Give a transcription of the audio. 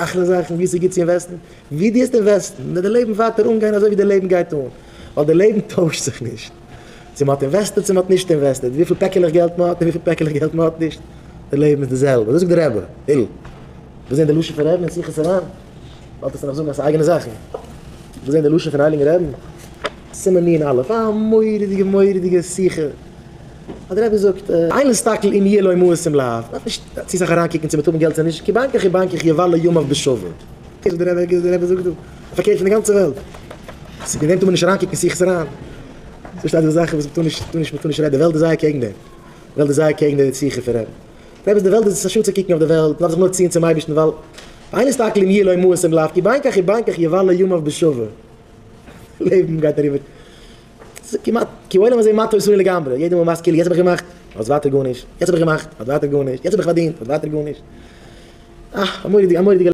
אחלה זאכן ווי ס'איז גוט צו invest ן, ווי דו וועסט invest ן, וועט די לעבן ווייטער אנגיין אזוי ווי די לעבן גייט אן, ווייל די לעבן טוישט זיך נישט, צו מ'האט invested צו מ'האט נישט invested, וויפיל פעקעלעך געלט מ'האט און וויפיל פעקעלעך געלט מ'האט נישט, די לעבן איז די זעלבע, אזוי זאגט די רבי, היל. וואס זענען די לשון פון רבי'ן אין שיחות הר"ן? באלד וועסטו נאך זאגן אז ס'איז אייגענע זאכן. וואס זענען די לשון פון הייליגן רבי'ן? סימן נ א, א מורא'דיגע מורא'דיגע שיחה. אז דער רבי זאגט, אין להסתכל אם יהיה לו מעות אם לאו, מ'דארף נישט צו סאך אריינקוקן צו מ'וועט האבן געלט צו נישט, כי בין כך ובין כך יבלה ימיו בשווה. זאגט דער רבי, דער רבי זאגט דא, פארקערט פון די גאנצע וועלט. וועגן דעם טאר מען נישט אריינקוקן אין שיחות הר"ן. ס'שטייט דא זאכן וואס מ'טאר נישט, מ'טאר נישט, מ'טאר נישט רעדן, די וועלט איז זייער קעגן דעם. די וועלט איז זייער קעגן די שיחה פון רבי'ן. רבי איז די וועלט איז עס א שאד צו קוקן אויף די וועלט, מ'דארף זיך נאר ציען צום אייבערשטן ווייל אין להסתכל אם יהיה לו מעות אם לאו, כי בין כך ובין כך יבלה ימיו בשווה. לעבן גייט אריבער. ס'איז כמעט כי העולם הזה מטעה אותנו לגמרי, יעדע מאל מאכסט כאילו יעצט האב איך געמאכט, האסט ווייטער גארנישט, יעצט האב איך געמאכט, האסט ווייטער גארנישט, יעצט האב איך פארדינט, האסט ווייטער גארנישט. אה, א מורא'דיגע, א מורא'דיגע.